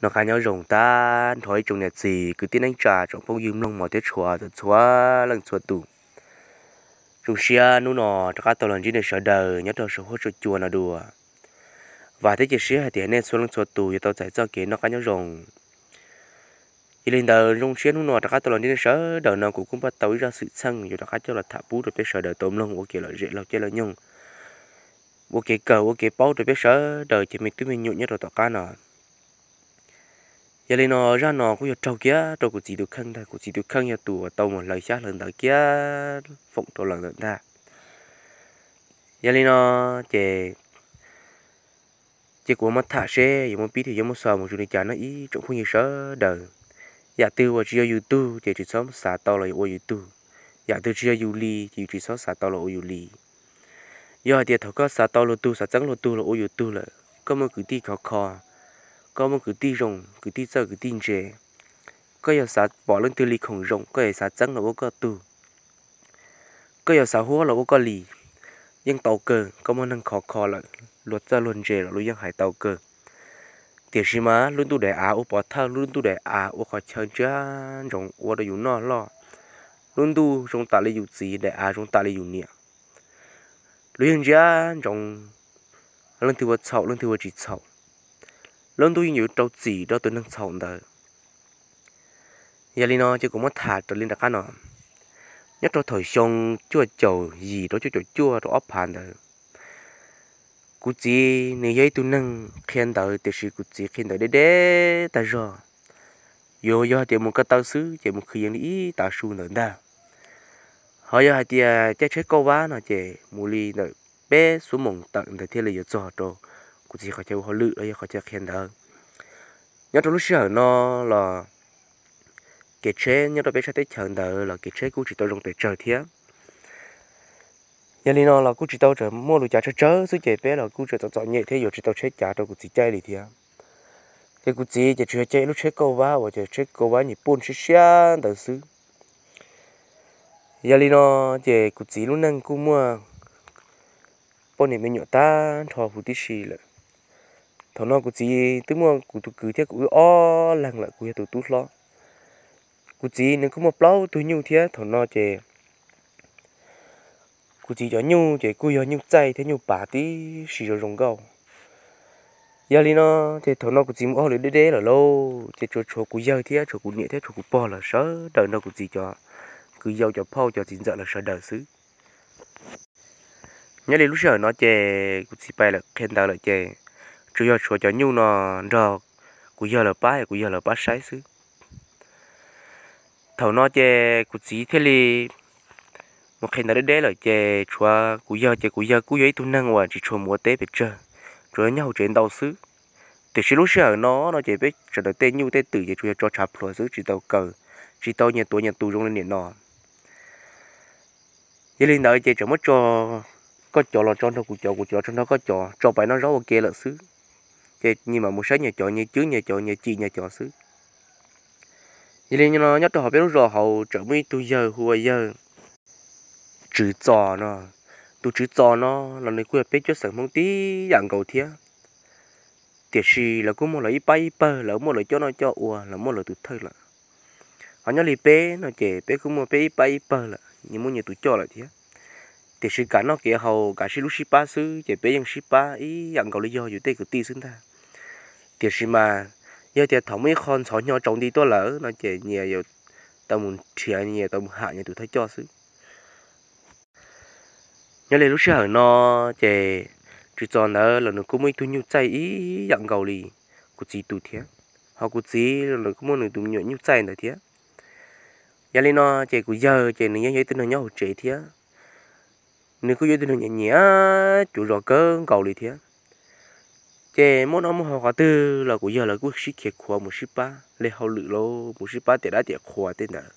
Noj qab nyob zoo tag nrho ib tsoom niam txiv kwv tij neej tsa tsoom phooj ywg mloog mos thiab tshua txhua leej txhua tus. Zoo siab hnub no rov qab tau los ntsib nej sawv daws nyob rau saum huab saum cua no dua. Vam thiab cia siab hais tias nej txhua leej txhua tus yuav tau txais txoj kev noj qab nyob zoo. Yog li ntawd zoo siab hnub no rov qab tau los ntsib nej sawv daws no kuv kuj npaj tau ib zaj xwm txheej yuav rov qab coj los tham pub rau peb sawv daws tau mloog ua kev lom zem laug caij laug nyoog, ua kev kawm ua kev paub rau peb sawv daws cov me tub me nyuam nyob rau tom qab no. Yog li no zaj no kuj yog raug kiag rau kuv txiv tus kheej ntag, kuv txiv tus kheej yog tus uas tau mus hlawv xyab hlawv ntawv kiag foom rau lawv ntawm ntag. Yog li no ces, ces kuv muab tham seb yuav muaj pib thiab yuav muaj xaus mus zoo li cas no ib tsoom phooj ywg sawv daws. Yam twg uas tsis yog yus tug ces tsis txhob xav tau los yuav ua yus tug. Yam twg tsis yog yus li ces yus tsis txhob xav tau los ua yus li. Yog hais tias thaum koj xav tau luag tug, xav txeeb luag tug los ua yus tug lawm, koj muaj kwv tij khov kho, koj muaj kwv tij zoo, kwv tij txawj kwv tij ntse, koj yog xav pom leej twg li khoom zoo koj yog xav txeeb los ua koj tug, koj yog xav huab los ua koj li, yeej tau kawg. Koj muaj neeg khov kho lawm, luag txawj luag ntse los luag yeej hais tau kawg. Tiam sis mas lub ntuj daim av ua pov thawj, lub ntuj daim av ua qhov chaw ntsiab ntsoov ua rau yus noj loj, lub ntuj zoo tam li yus txiv, daim av zoo tam li yus niam. Luag yeej ntsiab ntsoov leej twg ua txhaum leej twg ua tsis txhaum. Lub ntuj yeej yuav rau txim rau tus neeg txhaum ntawd. Yog li no ces kuv muab tham raws li nram qab no. Nyob rau thaum xyoo cuaj caum yim rau cuaj caum cuaj rau ob phav ntawd, kuv txiv nws yog ib tug neeg qhia ntawv tiam sis kuv txiv qhia ntawv deb deb tag zog. Yuav yog hais tias mus ko taw xwb ces mus khwv yees li ib tav su ntawd ntag. Ho yog hais tias caij tsheb kauj vab no ces mus li ntawm peb xuab moos tawm ntawd thiaj li yuav txog rau kuv txiv qhov chaw ua hauj lwm los yog qhov chaw qhia ntawv. Nyob rau lub sij hawm no los kev tsheb nyob rau peb sab teb chaws ntawd los kev tsheb kuj tsis tau zoo pes tsawg thiab. Yog li no los kuj tsis tau tseem muaj lus cav tsawg tsawg xwb ces peb los kuj tseem txom txom nyem thiab yuav tsis tau tsheb cav rau kuv txiv caij li thiab. Ces kuv txiv ces tsuas yog caij lub tsheb kauj vab uas ces tsheb kauj vab nyuam puj siab siab ntawd xwb. Yog li no ces kuv txiv lub neej kuj muaj poj niam me nyuam tag nrho huv tib si lawm. Thaum no kuv txiv twb muaj kuv tus kwv thiab kuv wb ob leeg lawm, kuv yog tus tub hlob. Kuv txiv nws kuj muaj plaub tug nyuj thiab. Thaum no ces kuv txiv cov nyuj ces kuj yog nyuj txaij thiab nyuj pav tib si zoo zoo nkauj. Yog li no ces thaum no kuv txiv mus ua hauj lwm deb deb lawm lauj, ces tsuas tshuav kuv yawg thiab tshuav kuv niam thiab tshuav kuv pog lawm, sawv daws nrog kuv txiv cov kwv yau cov phauj cov txiv ntxawm lawm sawv daws xwb. Nyob li lub sij hawm no ces kuv txiv pais lawm qhia ntawv lawm ces tsuas yog tshuav cov nyuj no nrog kuv yawg lawv pab, kuv yawg lawv pab saib xwb. Thaum no ces kuv txiv thiaj li mus qhia ntawv deb deb lawm ces tshuav kuv yawg, ces kuv yawg kuj yog ib tug neeg uas tsis tshua mus ua teb pes tsawg, tsuas yog nyob hauv tsev ntau xwb. Tiam sis lub sij hawm no no ces peb sawv daws tej nyuj tej twm ces tsuas yog tso tshav plhuav xwb, tsis tau kaw, tsis tau nyias tuav nyias tus zoo li nim no. Yog li ntawd ces tseem muab tso koj cov los tso nrog kuv cov, kuv cov los tso nrog koj cov, tso pais noj zaub ua ke lawm xwb. Ces nyias mam mus saib nyias cov, nyias cwb nyias cov, nyias cim nyias cov xwb. Yog li no nyob rau hauv peb lub zos hauv tseem muaj ib tug yawg hu ua yawg Tswv Txos no. Tus Tswv Txos no los nws kuj yog peb cuab xeem Hmoob tib yam nkaus thiab. Tiam sis lawv kuj muaj lawv ib pab ib pawg, lawv muaj lawv coj noj coj ua, lawv muaj lawv tus thawj lawm. Ho nyob li peb no ces peb kuj muaj peb ib pab ib pawg lawm, nyias muaj nyias tus coj lawm thiab. Tiam sis kam noj kev haus, kam sib hlub sib pab xwb ces peb yeej sib pab ib yam nkaus li yog yus tej kwv tij xwb ntag. Tiam sis mas yog tias thaum muaj ib qho ntxhov hnyo tsaus nti tuaj lawm no ces nyias yuav tau mus nrhiav, nyias tau mus ham nyias tus thawj coj xwb. Nyob li lub sij hawm no ces Tswv Txos ntawd los nws kuj muaj ib tug nyuj txaij ib yam nkaus li kuv txiv tus thiab. Ho kuv txiv los nws kuj muaj nws tus me nyuam nyuj txaij ntawd thiab. Yog li no ces kuv yawg ces nws yeej yog ib tug neeg nyob hauv tsev thiab. Nws kuj yog ib tug neeg nyiam nyiam cuv zos kawg nkaus li thiab. Ces muaj noj muaj haus qhov twg los kuv yawg lawv kuj sib khiav khuav mus sib pab li hauj lwm los mus sib pab tiam dab tiam qhua tej ntawd.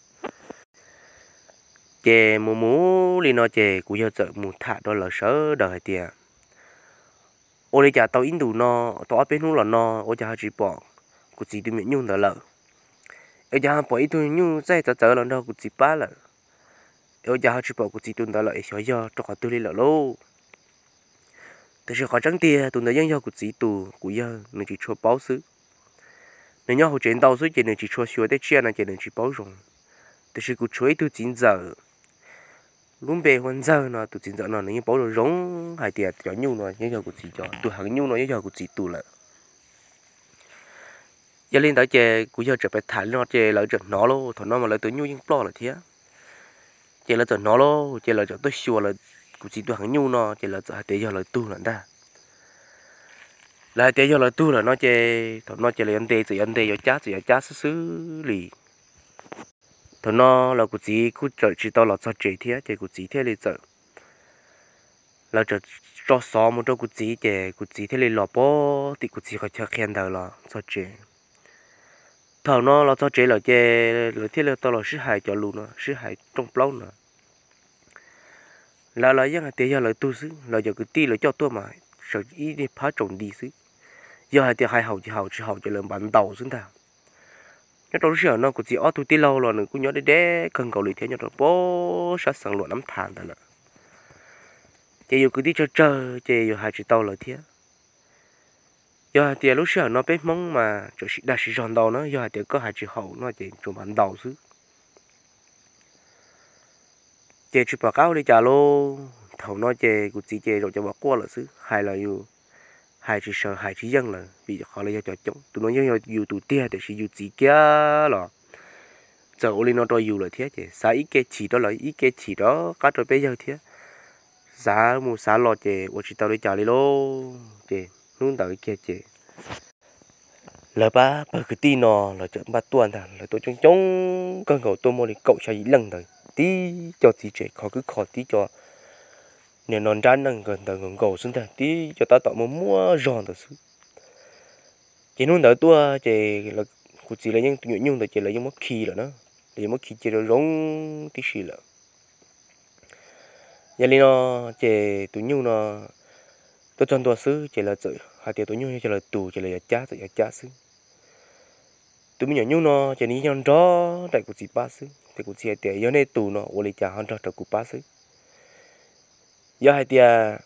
Ces mus mus li no ces kuv yawg txawm mus tham rau lawv sawv daws hais tias, ua li cas tau ib ntus no, tau ob peb hnub los no ua cas ho tsis pom kuv txiv tus me nyuam nyuj ntawd lawm? Ua cas ho pom ib tug nyuj txaij txawv txawv los nrog kuv txiv pab lawm? Ua cas ho tsis pom kuv txiv tus ntawd lawm es xyov yog rau qhov twg li lawm lauj? Tiam sis qhov tseeb tiag tus ntawd yeej yog kuv txiv tus, kuv yawg nws tsis tshua paub xwb. Nws nyob hauv tsev ntau xwb ces nws tsis tshua xyuas tej tsiaj no ces nws tsis paub zoo. Tiam sis kuv tshuav ib tug txiv ntxawm, lub npe hu ua Ntxawg no, tus txiv ntxawm no nws yeej paub zoo zoo hais tias cov nyuj no yeej yog kuv txiv cov, tus heev nyuj no yeej yog kuv txiv tus lawm. Yog li ntawd ces kuv yog tseem pem tham li no ces lawv tseem hnov lauj, thaum no mas lawv tus nyuj yeej ploj lawm thiab. Ces lawv txawm hnov lauj, ces lawv txawm tuaj xyuas lawv, kuv txiv tus heev nyuj no ces lawv txawm hais tias yog lawv tug lawm ntag. Lawv hais tias yog lawv tug lawm no ces thaum no ces lawv yuav ntes txawm yuav ntes, yuav cab txawm yuav cab xwb xwb li. Thaum no los kuv txiv kuj txawm tsis tau los txog tsev thiab ces kuv txiv thiaj li txawm, lawv txawm tso xov mus rau kuv txiv ces kuv txiv thiaj li los pem tim kuv txiv qhov chaw qhia ntawv los txog tsev. Thaum no los txog tsev lawm ces lawv thiaj li tau los sib hais cov lus no, sib hais rooj plaub no. Lawv los yeej hais tias yog lawv tug xwb, lawv cov kwv tij lawv coj tuaj mas sawv ib phab tsaus nti xwb. Yog hais tias hais haum ces haum, tsis haum ces lawv npav ntaus xwb ntag. Nyob rau lub sij hawm no kuv txiv ob tug tij laug los nws kuj nyob deb deb kawg nkaus li thiab, nyob rau pem sab xeev Luam Nab Thas ntawd lawm. Ces yus kwv tij tsawg tsawg ces yus hais tsis tau lawv thiab. Yog hais tias lub sij hawm no peb Hmoob mas tseem sib dag sib zog ntau na, yog hais tias koj hais tsis haum no ces tsuas npav ntaus xwb. Ces tsis pom qab ua li cas lauj. Thaum no ces kuv txiv ces zaum cov mov quaj lawm xwb, hais los yus hais tsis sawv hais tsis yeej lawm vim qhov lawv yog cov coob. Tus no yeej yog yus tus tiag tiam sis yus txiv kiag los txawm ua li no rau yus lawm thiab ces xav ib ke chim rau lawv ib ke chim rov qab rau peb yawg thiab. Xav mus xav los ces ua tsis tau li cas li lauj. Ces hnub ntawd kiag ces lawv pab pawg kwv tij no los txawm npaj tuaj ntag, lawv tuaj coob coob kawg nkaus, tuaj muaj li kaum xya yim leej ntawd tib co txiv tsev kho kwb kho tib co, nim no nrab neej ntawd nkaus nkaus xwb ntag, tib co tab tom muaj muaj zog ntawd xwb. Ces hnub ntawd tuaj ces kuv txiv lawv yeej tus nyuam nyuj ntawd ces lawv yeej muab khi lawm na, lawv yeej muab khi cia zoo zoo tib si lawm. Yog li no ces tus nyuj no tuaj txog ntua xwb ces lawv txawm hais tias tus nyuj yog lawv tus ces lawv yuav cab txawm yuav cab xwb. Tus me nyuam nyuj no ces nws yeej nyob nrog nraim kuv txiv pab xwb, ces kuv txiv hais tias yog nej tus no ua li cas ho nrog rau kuv pab xwb. Yog hais tias,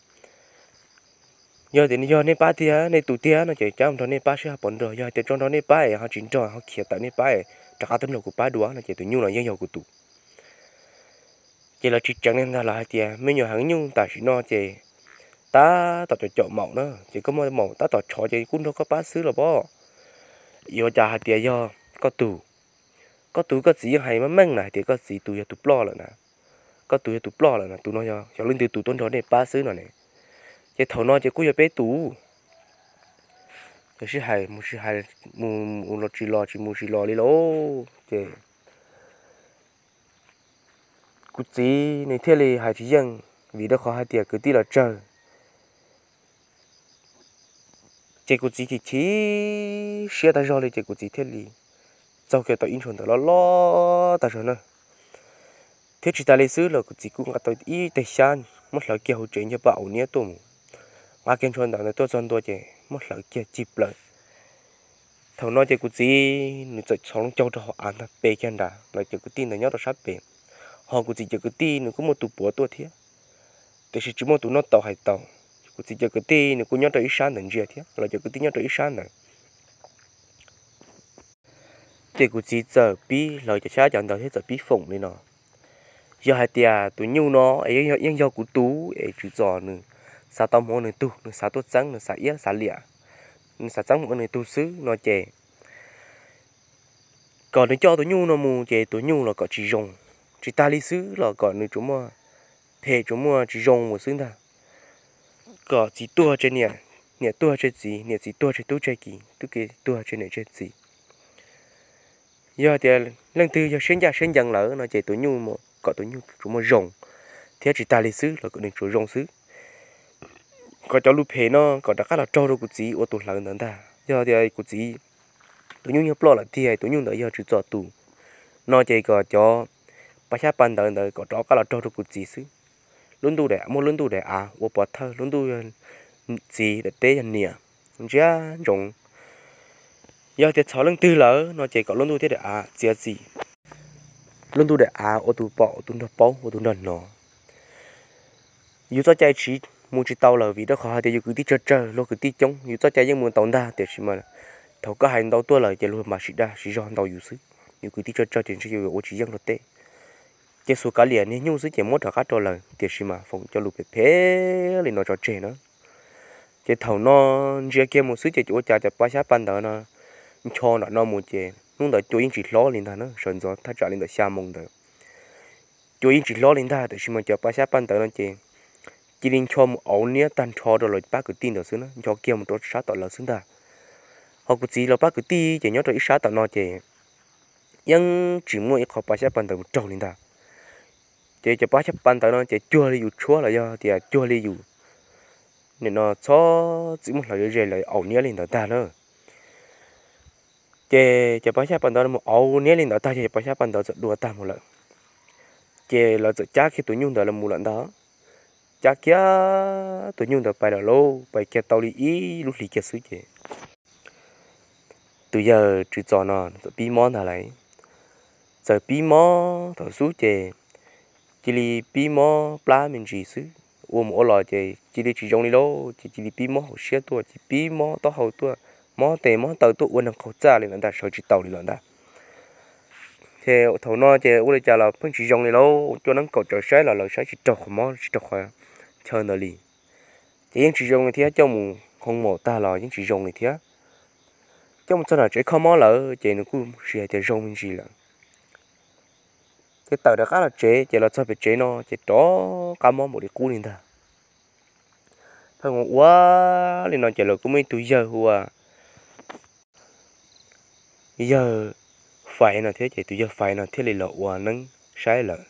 yog tias yog nej pab tiag, nej tus tiag no ces cab mus nrog nej pab seb ho puas nrog, yog hais tias tso nrog nej pab es ho tsis nrog, ho khiav tawm nej pab es rov qab tuaj nrog kuv pab dua no ces tus nyuj no yeej yog kuv tus. Ces lawv tsis tseev li ntag, lawv hais tias me nyuam heev nyuj tam sim no ces tab tom caum caum maum na, ces koj muaj maum tab tom tshov ces kuj nrog koj pab xwb los pob. Yuav cas hais tias yog koj tus, koj tus koj txiv yeej hais meej meej na hais tias koj txiv tus yog tus ploj lawm na, koj tus yog tus ploj lawm na, tus no yog xyov leej twg tus tuaj nrog nej pab xwb no ne. Ces thaum no ces kuj yog peb tus. Ces sib hais mus sib hais, mus mus los tsis los, tsis mus tsis los li lauj. Ces kuv txiv nws thiaj li hais tsis yeej, vim rau qhov hais tias kwv tij los tsawg. Ces kuv txiv chim chim siab tag zog li ces kuv txiv thiaj li txaug kiag tau ib ntshuas ntawv loj loj tag zog na. Thiab tsis tas li xwb los kuv txiv kuj nqa tau ib teg xyab muab hlawv kiag hauv tsev ncaj paj aus niab tuaj mus. Nqa kiag ntshuas ntawv ntawd tuaj txog ntua ces muab hlawv kiag cig plaws. Thaum no ces kuv txiv nws txawm txhos loo caug rau hauv av ntag, pe kiag nrad, lawv cov kwv tij ntawd nyob rau sab pem. Ho kuv txiv cov kwv tij nws kuj muaj tus puav tuaj thiab, tiam sis tsis muaj tus noj tau hais tau. Kuv txiv cov kwv tij nws kuj nyob rau ib sab ntawd ntsia thiab, lawv cov kwv tij nyob rau ib sab ntawd. Ces kuv txiv txawm pib hlawv cov xyab cov ntawv thiab txawm pib foom li no. Yog hais tias tus nyuj no es yeej yog kuv tus es Tswv Txos nws xav tau mus ua nws tug, nws xav tuaj txeeb, nws xav iab xav liam, nws xav txeeb mus ua nws tug xwb no ces kom nws coj tus nyuj no mus ces tus nyuj los kom tsis zoo, tsis tas li xwb los kom nws tsuas muaj phem tsuas muaj tsis zoo mus xwb ntag. Kom txiv tuag tseg niam, niam tuag tseg txiv, niam txiv tuag tseg tub tseg ki, tub ki tuag tseg niam tseg txiv. Yog tias leej twg yog siab ncaj siab ncees lawm no ces tus nyuj mus kom tus nyuj tsuas muaj zoo, thiab tsis tas li xwb los kom nws tsuas zoo xwb. Kom cov lus phem no kom rov qab los raug rau kuv txiv ua tus hlawv ntawd ntag. Yog tias kuv txiv tus nyuj nyob ploj lawm tiag, tus nyuj ntawd yog Tswv Txos tus no ces kom cov pa xyab pa ntawv ntawd kom rov qab los raug rau kuv txiv xwb. Lub ntuj daim, muaj lub ntuj daim av ua pov thawj, lub ntuj txiv daim teb yog niam, ntsia ntsoov. Yog tias txhom leej twg lawm no ces kom lub ntuj thiab daim av txiav txim. Lub ntuj daim av ua tus pom, ua tus nrog paub, ua tus nrog hnov. Yus txoj cai tsis mus tsis tau lawm vim rau qhov hais tias yus kwv tij tsawg tsawg, luag kwv tij coob, yus txoj cai yeej mus tau ntag tiam sis mas Thaum koj hais ntau tuaj lawm ces luag mas sim dag sim zog ntau yus xwb, yus kwv tij tsawg tsawg ces ntshe yuav ua tsis yeej luag tej. Ces xuas kav liam niag nyuj xwb ces muab rov qab rau lawm, tiam sis mas foom cov lus phem phem li no tso tseg na. Ces thaum no ntsia kiag mus xwb ces ua cas cov paj xyab paj ntawv no ncho nram no mus ces hnub ntawd cua yeej tsis hlob li ntag na, sawv ntxov thaj tsam li ntawm xya moos ntawd. Cua yeej tsis hlob li ntag, tiam sis mas cov paj xyab paj ntawv no ces cia li ncho mus auv niab tag nrho rau lawv pab kwv tij ntawd xwb na, ncho kiag mus rau sab tom lawv xwb ntag. Ho kuv txiv lawv pab kwv tij ces nyob rau ib sab tom no ces yeej tsis muaj ib qho paj xyab paj ntawv mus raug li ntag. Ces cov paj xyab paj ntawv no ces cuag li yus tshuab los yog tias cuag li yus nim no txhob txwm muab hlawv ze lawv auv niab li ntawd tag na. Ces cov paj xyab paj ntawv no mus auv niab li ntawd tag ces cov paj xyab paj ntawv txawm dua tag mus lawm. Ces lawv txawm cab kiag tus nyuj ntawd los mus lawm ntag. Cab kiag tus nyuj ntawd pais lawm lauj, pais kiag tau li ib lub hlis kiag xwb ces tus yawg Tswv Txos no txawm pib mob ntag lauj. Txawm pib mob thaum xub ces cia li pib mob plab me ntsis xwb, ua mus ua los ces cia li tsis zoo li lauj, ces cia li pib mob hauv siab tuaj, cia li pib mob taub hau tuaj, mob tes mob taw tuaj ua neeg qaug txaj li lawm ntag, sawv tsis taus li lawm ntag. Ces thaum no ces ua li cas los pheej tsis zoo li lauj, coj neeb kaum tsaws saib los lawv saib tsis raug qhov mob tsis raug qhov chaw ntawd li. Ces yeej tsis zoo li thiab, coj mus hoo maum tag los yeej tsis zoo li thiab. Coj mus txog nram tsev kho mob lawm ces nws kuj sis hais tias zoo me ntsis lawm. Ces tawm rov qab los tsev ces los txog pem tsev no ces rov qab mob npaum li qub li ntag. Pheej ua ua li no ces lawv kuj muaj ib tug yawg hu ua yawg Faiv no thiab, ces tus yawg Faiv no thiaj li los ua neeb saib lawm.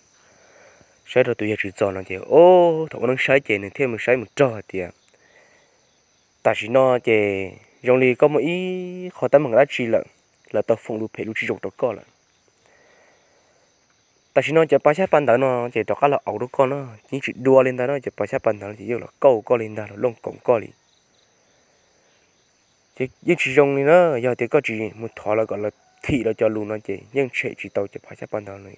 Saib rau tus yawg Tswv Txos no ces, o, thaum ua neeb saib ces nws thiaj mus saib mus raug hais tias tam sim no ces zoo li koj muaj ib qho teeb meem dab tsi lawm, lawv tau foom lus phem lus tsis zoo rau koj lawm. Tam sim no cov paj xyab paj ntawv no ces rov qab los auv rau koj no, yeej tsis dua li ntawd no, cov paj xyab paj ntawv no ces yeej los kauj koj li ntag, los looj koom koj li. Ces yeej tsis zoo li na, yog tias koj tsis mus thov lawv kom lawv thim lawv cov lus no ces yeej tshem tsis tau cov paj xyab paj ntawv no.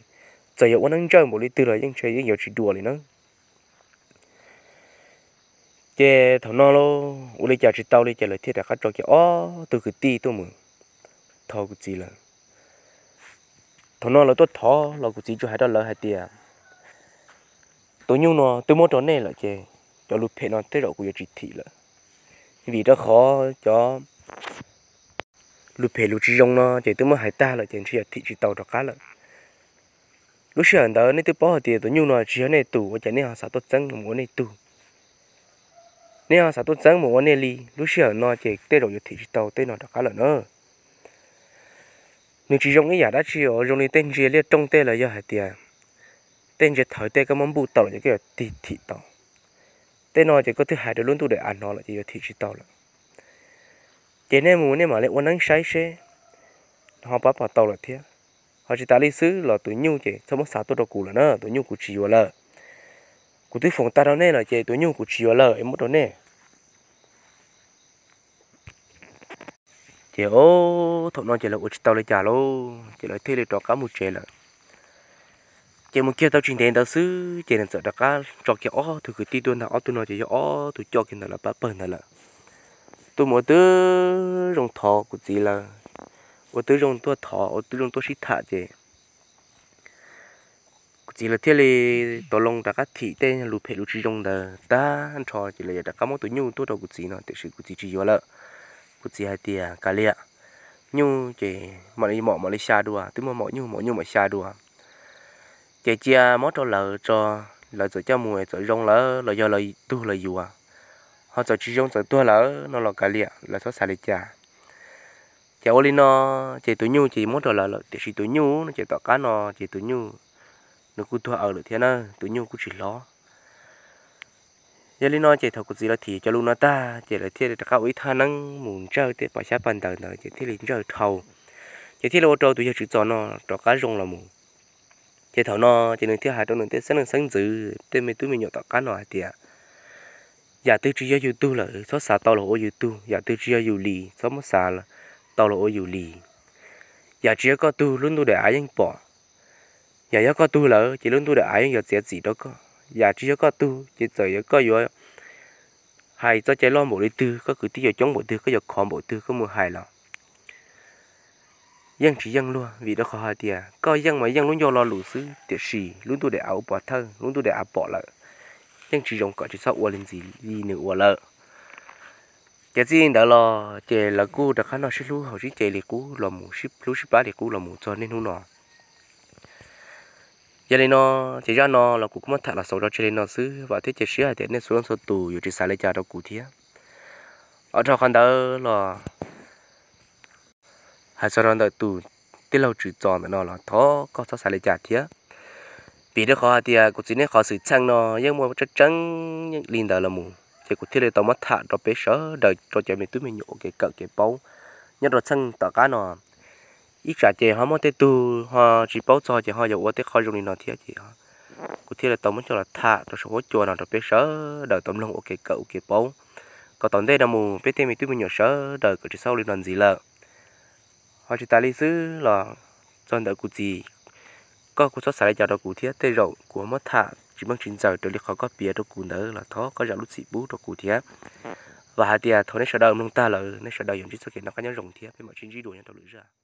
Txawm yog ua neeb ntsawj npaum li twg los yeej ntshe yeej yuav tsis dua li na. Ces thaum no lauj, ua li cas tsis tau li ces lawv thiaj rov qab tso kiag ob tug kwv tij tuaj mus thov kuv txiv lawm. Thaum no lawv tuaj thov los kuv txiv tsuas hais rau lawv hais tias tus nyuj no twb muab rau nej lawm ces cov lus phem no tej zaum kuv yuav tsis thim lawm, vim rau qhov cov lus phem lus tsis zoo no ces twb muab hais tag lawm ces ntshe yuav thim tsis tau rov qab lawm. Lub sij hawm ntawd nej twb paub hais tias tus nyuj no tsis yog nej tus, ua cas nej ho xav tuaj txeeb mus ua nej tug? Nej ho xav tuaj txeeb mus ua nej li, lub sij hawm no ces tej zaum yuav thim tsis tau tej no rov qab lawm na. Nws tsis zoo ib yam dab tsi os, zoo li tej ntsia liaj rooj tej los yog hais tias tej ntsia thawv tej koj muab npuj tau lawm ces koj yuav tig thim tau. Tej no ces koj twb hais rau lub ntuj daim av hnov lawm ces yuav thim tsis tau lawm. Ces nej mus nej mam li ua neeb saib seb ho pab pom tau lawm thiab. Ho tsis tas li xwb los tus nyuj ces txhob muab xa tuaj rau kuv lawm na, tus nyuj kuv tsis yuav lawm. Kuv twb foom tag rau nej lawm ces tus nyuj kuv tsis yuav lawm es muab rau nej. Ces o, thaum no ces lawv ua tsis tau li cas lauj, ces lawv thiaj li rov qab mus tsev lawm. Ces mus kiag tau tsis ntev ntawd xwb ces nws txawm rov qab tso kiag ob tug kwv tij tuaj ntag, ob tug no ces yog ob tug coj kiag ntawm lawv pab pawg ntawd lawm. Tuaj mus ua twb zoo thov kuv txiv lawv, ua twb zoo tuaj thov, ua twb zoo tuaj sib tham ces kuv txiv lawv thiaj li tau loo rov qab thim tej lus phem lus tsis zoo ntawd tag nrho ces lawv yuav rov qab muab tus nyuj tuaj rau kuv txiv no, tiam sis kuv txiv tsis yuav lawm. Kuv txiv hais tias kav liam, nyuj ces mam li maum mam li xya dua, twb muaj maum nyuj maum nyuj mam xya dua. Ces cia mob rau lawv tso, lawv txawm coj mus txawm zoo lawm los yog lawv tug lawv yuav, ho txawm tsis zoo txawm tuag lawm no los kav liam, lawv txhob xav li cas. Ces ua li no, ces tus nyuj ces muab rau lawv lawm, tiam sis tus nyuj no ces tom qab no ces tus nyuj nws kuj tuag aws lawm thiab na, tus nyuj kuj tsis hlob. Yog li no ces thaum kuv txiv lawv thim cov lus no tag ces lawv thiaj li rov qab ua ib thaj neeb mus ntsawj tej paj xyab paj ntawv ntawd ces thiaj li ntsawj dhau, ces thiaj li ua rau tus yawg Tswv Txos no rov qab zoo los mus. Ces thaum no ces nws thiaj hais rau nws tej xeeb leej xeeb ntxwv tej me tub me nyuam tom qab no hais tias yam twg tsis yog yus tug lawm txhob xav tau los ua yus tug, yam twg tsis yog yus li txhob muab xav tau los ua yus li. Yam tsis yog koj tug lub ntuj daim av yeej pom, yam yog koj tug lawm ces lub ntuj daim av yeej yuav txiav txim rau koj. Yam tsis yog koj tug ces txawm yog koj yuav hais txoj cai loj npaum li twg, koj kwv tij yuav coob npaum twg, koj yuav khov npaum twg koj mus hais los yeej tsis yeej luag, vim rau qhov hais tias koj yeej mas yeej lub ncauj lo lus xwb, tiam sis lub ntuj daim av ua pov thawj, lub ntuj daim av pom lawm, yeej tsis zoo kom tsis txhob ua li ntxiv li nws ua lawm. Ces txij ntawd los ces lawv kuj rov qab noj sib hlub haus sib ce li qub los mus, sib hlub sib plab li qub los mus txog niaj hnub no. Yog li no, ces zaj no los kuv kuj muab tham los xaus tso tseg li no xwb, vam thiab cia siab hais tias nej txhua leej txhua tus yuav tsis xav li cas rau kuv thiab. Ho rau qhov ntawd los hais txog rau ntawm tus tij laug Tswv Txos ntawm no los thov koj txhob xav li cas thiab. Vim rau qhov hais tias kuv txiv nej qhov xwm txheej no yeej muaj tseeb tseeb li ntawd los mus, ces kuv thiaj li tau muab tham rau peb sawv daws rau cov me tub me nyuam ua kev kawm kev paub nyob rau txheej tom qab no. Ib tsam ces ho muaj tej tug ho tsis paub txog ces ho yuav ua tej qho zoo li no thiab ces kuv thiaj li tau muab coj los tham rau saum huab cua no rau peb sawv daws tau mloog ua kev kawm ua kev paub, kom tom ntej no mus peb tej me tub me nyuam sawv daws kom tsis txhob ua li no ntxiv lawm. Ho tsis tas li xwb los txog ntawm kuv txiv, koj kuj txhob xav li cas rau kuv thiab, tej zaum kuv muab tham tsis meej tsis ntxaws raws li qhov koj piav rau kuv ntawd los thov koj zam lub txim pub rau kuv thiab. Vam hais tias thaum nej sawv daws mloog tag lawm nej sawv daws yuav ntsib txoj kev noj qab nyob zoo thiab peb mam sib ntsib dua nyob rau lwm zaj.